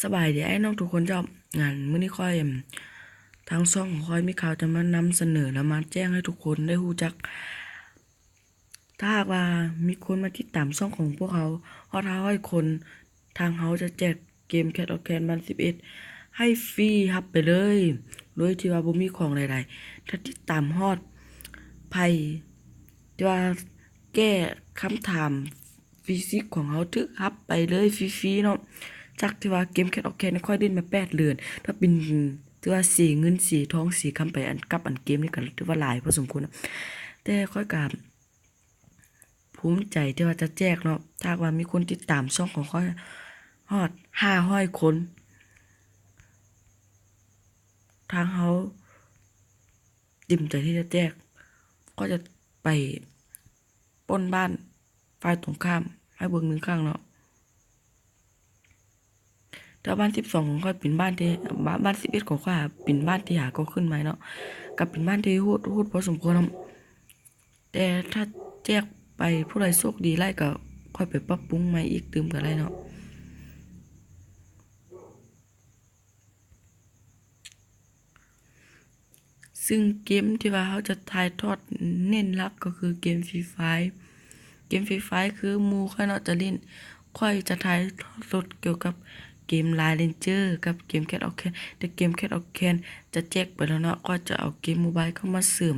ສະບາຍດີອ້າຍນ້ອງທຸກຄົນເຈົ້າ. ງານມື້ນີ້ຂ້ອຍ ທາງຊ່ອງຂອງຂ້ອຍມີຂ່າວຈະມານຳສະເໜີ ແລະ ມາແຈ້ງໃຫ້ທຸກຄົນໄດ້ຮູ້ຈັກ. ຖ້າຫາກວ່າມີຄົນມາຕິດຕາມຊ່ອງຂອງພວກເຮົາຮອດຫ້າຮ້ອຍຄົນ, ທາງເຮົາຈະແຈກເກມ Clash of Clans ບ້ານສິບເອັດ ໃຫ້ຟຣີຮັບໄປເລີຍ ໂດຍທີ່ວ່າບໍ່ມີຂອງໃດໆ. ຖ້າຕິດຕາມຮອດໃຜທີ່ວ່າແກ້ຄຳຖາມຟີຊິກຂອງເຮົາ ຖືກຮັບໄປເລີຍຟຣີໆເນາະ. ຈາກທີ່ວ່າເກມ Clash of Clans ຂ້ອຍຫຼິ້ນມາແປດເດືອນ, ຖ້າເປັນ ຖືວ່າເສເງິນເສທອງເສຄຳໄປ ອັນ ກັບອັນເກມນີ້ກໍຖືວ່າຫຼາຍພໍສົມຄວນເນາະ. ແຕ່ຂ້ອຍກໍ ພູມໃຈທີ່ວ່າຈະແຈກເນາະ. ຖ້າຫາກວ່າມີຄົນຕິດຕາມຊ່ອງຂອງຂ້ອຍຮອດຫ້າຮ້ອຍຄົນ, ທາງເຮົາເຕັມໃຈທີ່ຈະແຈກ. ຂ້ອຍຈະໄປປົ້ນບ້ານຝ່າຍຕົງຂ້າມໃຫ້ເບິ່ງໜຶ່ງຄັ້ງເນາະ. ແຕ່ບ້ານສິບສອງຂອງຂ້ອຍເປັນບ້ານທີ່ ບ້ານ ບ້ານສິບເອັດຂອງຂ້ອຍເປັນບ້ານທີ່ຫາກໍຂຶ້ນໃໝ່ເນາະ, ກໍເປັນບ້ານທີ່ໂຫດ ໂຫດພໍສົມຄວນເນາະ. ແຕ່ຖ້າແຈກໄປຜູ້ໃດໂຊກດີຫຼາຍກໍຄ່ອຍໄປປັບປຸງໃໝ່ອີກຕື່ມກໍໄດ້ເນາະ. ຊຶ່ງເກມທີ່ວ່າເຮົາຈະຖ່າຍທອດເນັ້ນຫຼັກກໍຄືເກມ Free Fire. ເກມ Free Fire ຄືໝູ່ຂ້ອຍເນາະຈະຫຼິ້ນ, ຂ້ອຍຈະຖ່າຍທອດສົດກ່ຽວກັບເກມ Line Ranger ກັບເກມ Clash of Clans. ແຕ່ເກມ Clash of Clans ຈະແຈກໄປແລ້ວເນາະ, ຂ້ອຍຈະເອົາເກມໂມບາຍເຂົ້າມາເສີມ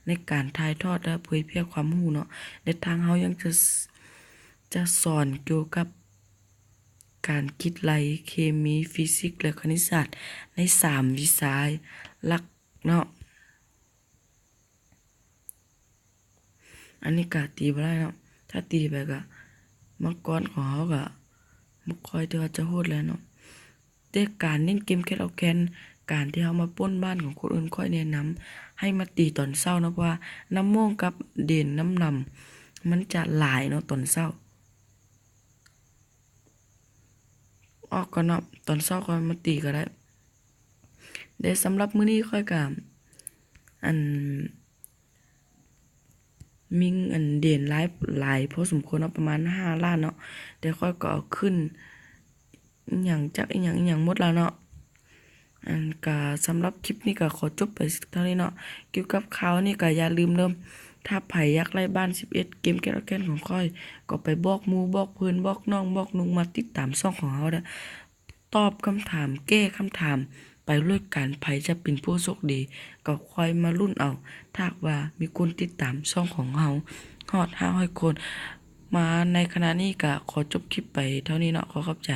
ໃນການຖ່າຍທອດ ແລະ ເຜີຍແຜ່ຄວາມຮູ້ເນາະ. ແລະ ທາງເຮົາຍັງຈະ ຈະສອນກ່ຽວກັບການຄິດໄລ່, ເຄມີ, ຟີຊິກ ແລະ ຄະນິດສາດ ໃນສາມວິຊາຫຼັກເນາະ. ອັນນີ້ກະຕີບໍ່ໄດ້ເນາະ, ຖ້າຕີໄປກະມັງກອນຂອງເຮົາກະບໍ່ຄ່ອຍທີ່ວ່າຈະໂຫດແລ້ວເນາະ. ແຕ່ການຫຼິ້ນເກມ Clash of Clans ການທີ່ເຮົາມາປຸ້ນບ້ານຂອງຄົນອື່ນ ຂ້ອຍແນະນຳໃຫ້ມາຕີຕອນເຊົ້າເນາະ, ເພາະວ່ານ້ຳໂມງກັບເດນນ້ຳລຳມັນຈະຫຼາຍເນາະຕອນເຊົ້າ. ອອກກ່ອນເນາະ, ຕອນເຊົ້າຄ່ອຍມາຕີກໍໄດ້. ແຕ່ສຳລັບມື້ນີ້ຂ້ອຍກໍ ອັນ ມີອັນເດນຫຼາຍ ຫຼາຍພໍສົມຄວນເນາະ, ປະມານຫ້າລ້ານເນາະ, ແຕ່ຂ້ອຍກໍເອົາຂຶ້ນ ອີ່ຫຍັງຈັກ ອີ່ຫຍັງ ອີ່ຫຍັງໝົດແລ້ວເນາະ. ອັນກະສຳລັບຄລິບນີ້ກະຂໍຈົບໄປເທົ່ານີ້ເນາະ. ກ່ຽວກັບຂ່າວນີ້ກະຢ່າລືມເດີ, ຖ້າໃຜຢາກໄລ່ບ້ານສິບເອັດ ເກມ Clash of Clans ຂອງຂ້ອຍ ກໍໄປບອກໝູ່ ບອກເພື່ອນ ບອກນ້ອງ ບອກນຸ່ງ ມາຕິດຕາມຊ່ອງຂອງເຮົາເດີ. ຕອບຄຳຖາມ ແກ້ຄຳຖາມໄປດ້ວຍກັນ, ໃຜຈະເປັນຜູ້ໂຊກດີ ກໍຄ່ອຍມາລຸ້ນເອົາ ຖ້າຫາກວ່າມີຄົນຕິດຕາມຊ່ອງຂອງເຮົາຮອດຫ້າຮ້ອຍຄົນ. ມາໃນຂະນະນີ້ກະຂໍຈົບຄລິບໄປເທົ່ານີ້ເນາະ, ຂໍຂອບໃຈ.